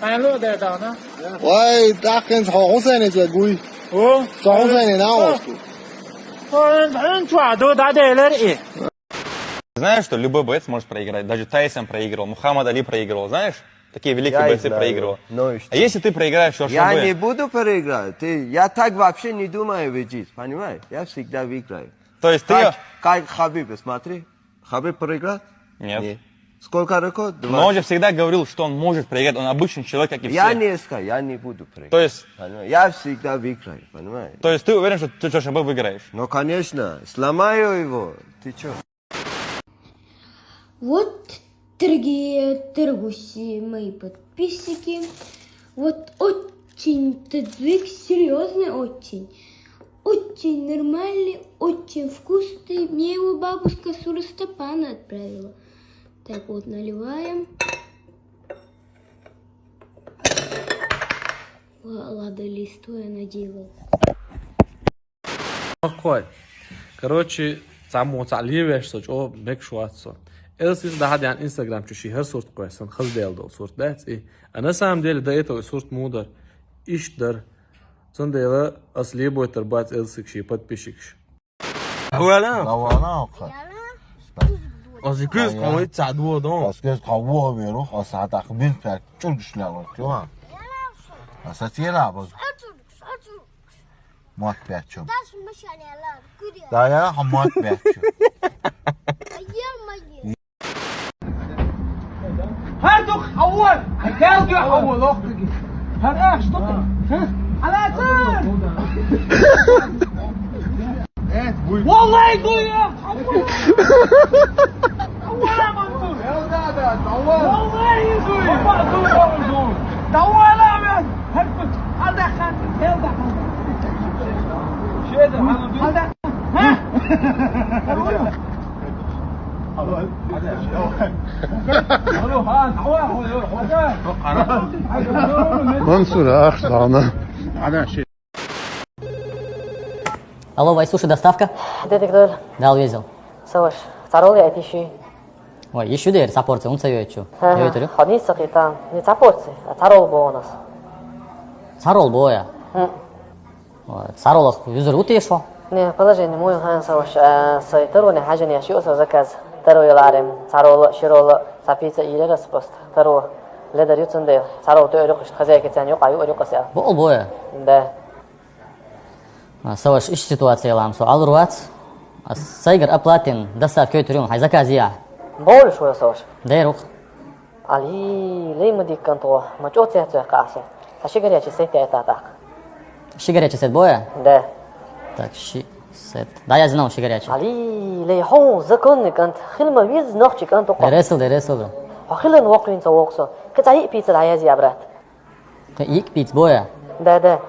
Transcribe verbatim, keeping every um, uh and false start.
Алло, да, да, да. Вай, тахин хо Хусейн из гуй. О? Со Хусейн на осту. О, он, он чё, до да, да, лер, э. Знаешь, что любой боец может проиграть? Даже Тайсон проигрывал, Мухаммад Али проигрывал, знаешь? Такие великие Я и бойцы знаю. проигрывал. Ну и что? А если ты проиграешь, что ж Я будет? не буду проиграть. Ты, я так вообще не думаю выиграть, понимаешь? Я всегда выиграю. То есть ты Как, как Хабиб, смотри. Хабиб проиграл? Нет. Нет. Сколько рекорд? Но он же Двадцать. всегда говорил, что он может проиграть. Он обычный человек, как и Я все. не искаю, я не буду проиграть. То есть Понимаешь? Я всегда выиграю, понимаешь? То есть ты уверен, что ты Джошуа выиграешь? Ну, конечно, сломаю его. Ты чё? Вот, дорогие, дорогущие мои подписчики, вот очень тот звук серьезный, очень. Очень нормальный, очень вкусный. Мне его бабушка с Урыстапана отправила. Так вот, наливаем. Ва-, ладно, листво я наделал. Окей. Короче, цхьа мо цхьа левеш со чӀо мегаш вац со. Элсис дахьа дян Instagram чу ши хӀара сурт кхой, сан хаза дела дол сурт дац и. А на самом деле, до этого сурт мудар. Иш дар. Цундела ас лебойтар бац Элсик ши подписчикаш. Давала. Давала, окей. Аз икиз хавай цадуо дон. Аз кез хавуо веру, аз хатах бин пер чургиш ляло, чува. Аз сатира баз. Мат пячу. Даш машалялар, курия. Да я хамат пячу. Ел мае. هاتوا حول. هاتوا حول، أختك. هذا إيش تطلع؟ ها؟ على أساس. والله يقول يا حول. حول يا منصور. والله يقول. حول يا من. هاتوا. هذا خان. هذا خان. شو هذا؟ هذا. ها؟ منصور، أخ، دعنا. Алло, вай, слушай, доставка? Детектор. Да, везел. Саваш, царол я пищи. Ой, ещё дер, цхьа порция, унца ещё. Ха-ха. Ха, не сакита, не цхьа порция, а царол бонус. Царол боя. Хм. Царолах юзар утешо? Не, положение мой хан саваш, а, сай тароне хажане шио са заказ. Таро еларем, царола, широла, сапица иле распост. Таро ледар юцунде, царол то рюкш, хозяйка цан юка, ю рюкася. Бол боя. Да. А, саваш иш ситуация лам со алрвац. А сайгар оплатен, доставка трюм, хай заказ я. Бол шо саваш. Дайрух. Али, лей ма диккан то, ма чо цех цех касе. Са ши горячий сет я это так. Ши горячий сет боя? Да. Так, ши сет. Да, я знал, ши горячий. Али, лей хо, законный кант, хилма виз нохчи кант то. Ресл, да, ресл, бро. А хилен вокрин со воксо. Каца и пицца да я зи обрат. Ты ик пиц боя? Да, да.